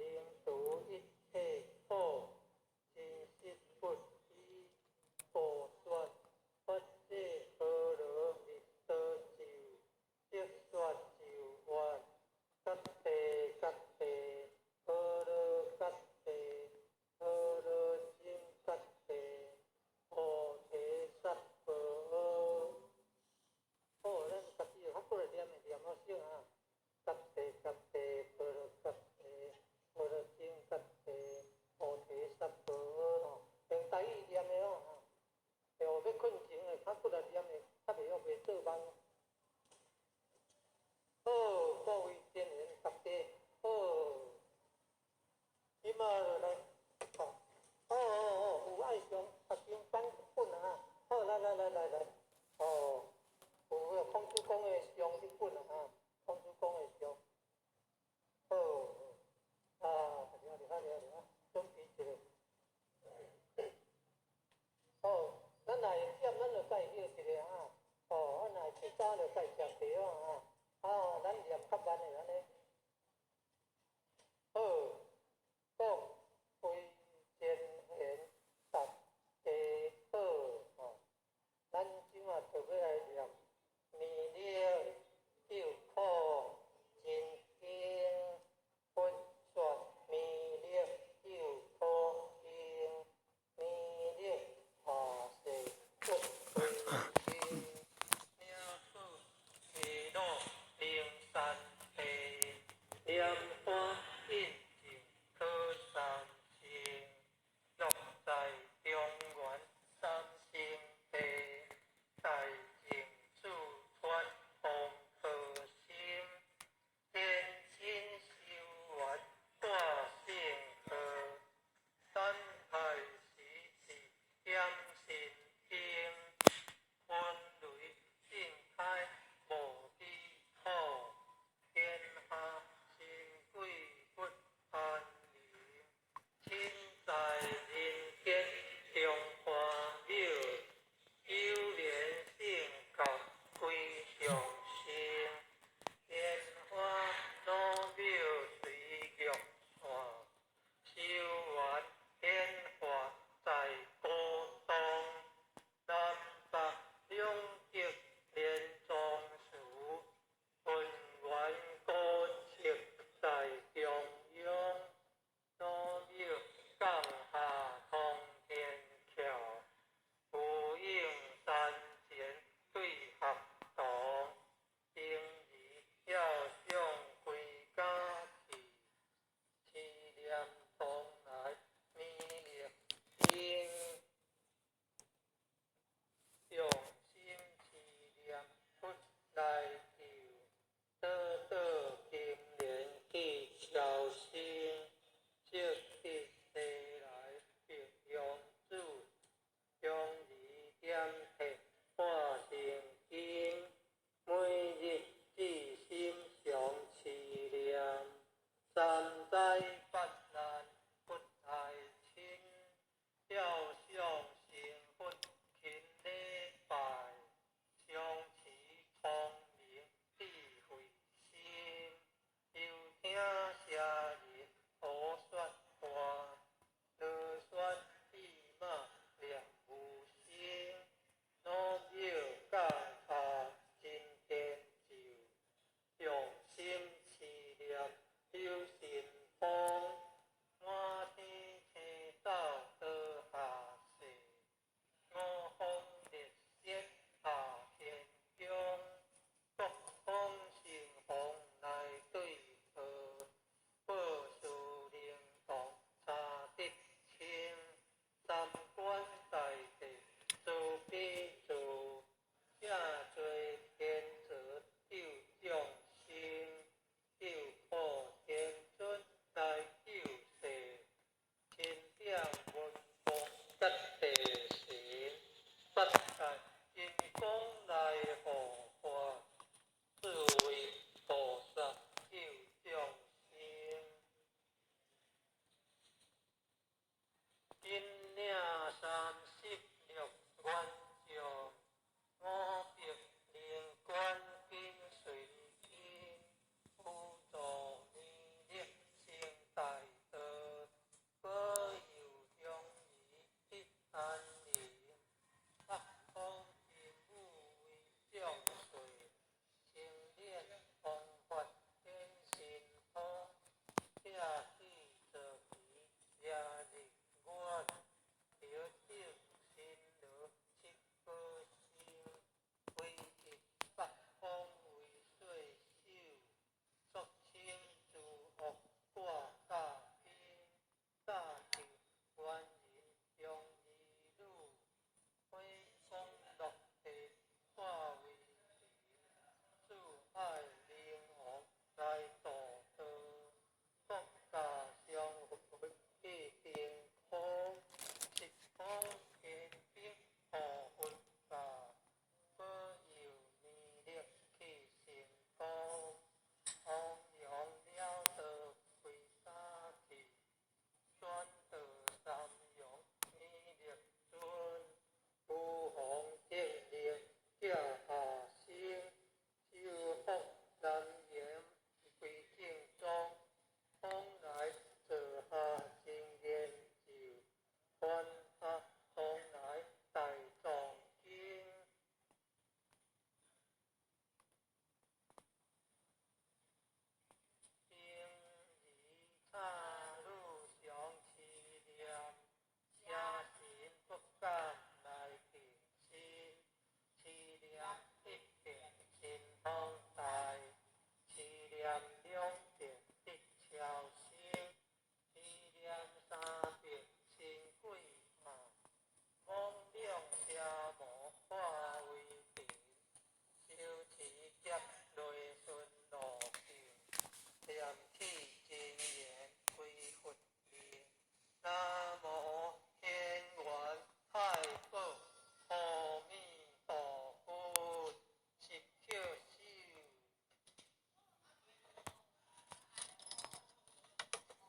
能除一切苦，真實不虛，菩說法界波羅蜜多咒，即說咒願，揭諦揭諦，波羅揭諦，波羅僧揭諦，菩提薩婆訶。好，咱家己較過來念的念好少啊。揭諦揭諦，波羅揭諦，波羅僧揭諦，菩提薩婆訶吼，用台語念的哦吼。哦，欲睏前的較骨力念的，較袂曉袂做夢。好，各位真言大家好，這馬就來，哦，哦哦哦，有愛上學生版本啊，好，來來來來來，哦，有個孔子講的上一本啊，孔子講的上，好，啊，厲害厲害厲害厲害，準備一下。好，咱若會點，咱就家歇一下啊。哦，啊，若會起早就家食茶啊。啊，咱念較慢的按呢。好，講歸真言大家好，吼。咱這馬就欲來念彌勒救苦真經，佛說彌勒救苦經，彌勒下世不歸經，名號西魯靈山地，蓮花印證可三乘，樂在中原三聖地，大淨四川風婆心，天親修緣掛聖號，等待時至點神經，雲雷震開無比土，天下神鬼不安寧，親在人間中華廟，有緣聖教歸上生，蓮花老廟隨玉線，修緣顯化在古東，南北兩極連莊寺，渾圓古跡在中央，老廟降下通天橋，呼應山前對合堂，平兒要上歸家去，持念東來彌勒經，用心持念佛來救，倒倒金蓮去超生，積得西來白羊子，將兒點鐵化成金，每日至心常持念，三災八難不來侵，吊上成佛勤禮拜，常持聰明智慧心，又聽邪人胡說話，囉嗦語罵念無聲，老廟降下真天咒，用心持念有